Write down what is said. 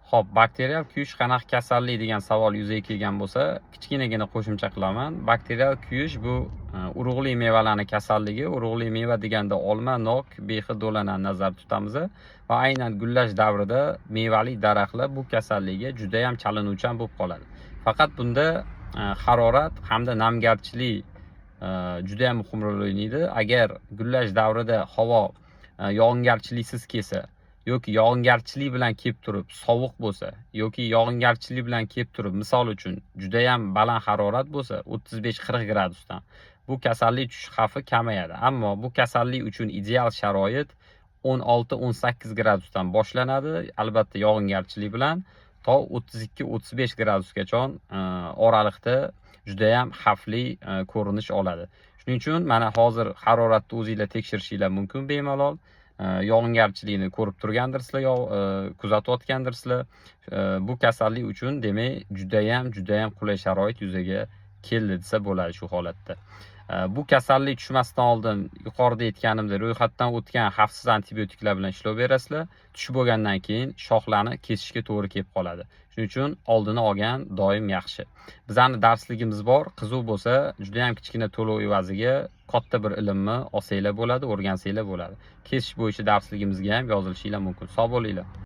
Xo'p, bakterial kuyish qanaqa kasallik degan savol yuzaga kelgan bo'lsa, kichkinagina qo'shimcha qilaman. Bakterial kuyish bu urug'li mevalarni kasalligi. Urug'li meva deganda olma, nok, behi, do'lanani nazarda tutamiz va aynan gullash davrida mevali daraxtlar bu kasallikka judayam chalinuvchan bo'lib qoladi. Faqat bunda harorat hamda namgarchilik judayam muhim rol o'ynaydi. Agar gullash davrida havo yog'ingarchiliksiz kelsa yoki yog'ingarchilik bilan kelib turib sovuq bo'lsa yoki yog'ingarchilik bilan kelib turib, misol uchun, judayam baland harorat bo'lsa, 35-40 gradusdan, bu kasallik tushish xavfi kamayadi. Ammo bu kasallik uchun ideal sharoit 16-18 gradusdan boshlanadi, albatta yog'ingarchilik bilan, to 32-35 gradusgacha oraliqda judayam xavfli ko'rinish oladi. Shuning uchun mana hozir haroratni o'zinglar tekshirishinglar mumkin bemalol. Yog'ingarchilikni ko'rib turgandirsizlar, yo kuzatayotgandirsizlar. Bu kasallik uchun, demak, judayam, judayam qulay sharoit yuzaga keldi desa bo'ladi shu holatda. Bu kasallik tushmasdan oldin yuqorida aytganimdek ro'yxatdan o'tgan xavfsiz antibiotiklar bilan ishlov berasizlar. Tushib bo'lgandan keyin shoxlarni kesishga to'g'ri kelib qoladi. Shuning uchun oldini olgan doim yaxshi. Bizani darsligimiz bor. Qiziq bo'lsa, judayam kichkina to'lov evaziga katta bir ilmni olsanglar bo'ladi, o'rgansanglar bo'ladi. Kesish bo'yicha darsligimizga ham yozilishinglar mumkin. Sog' bo'linglar.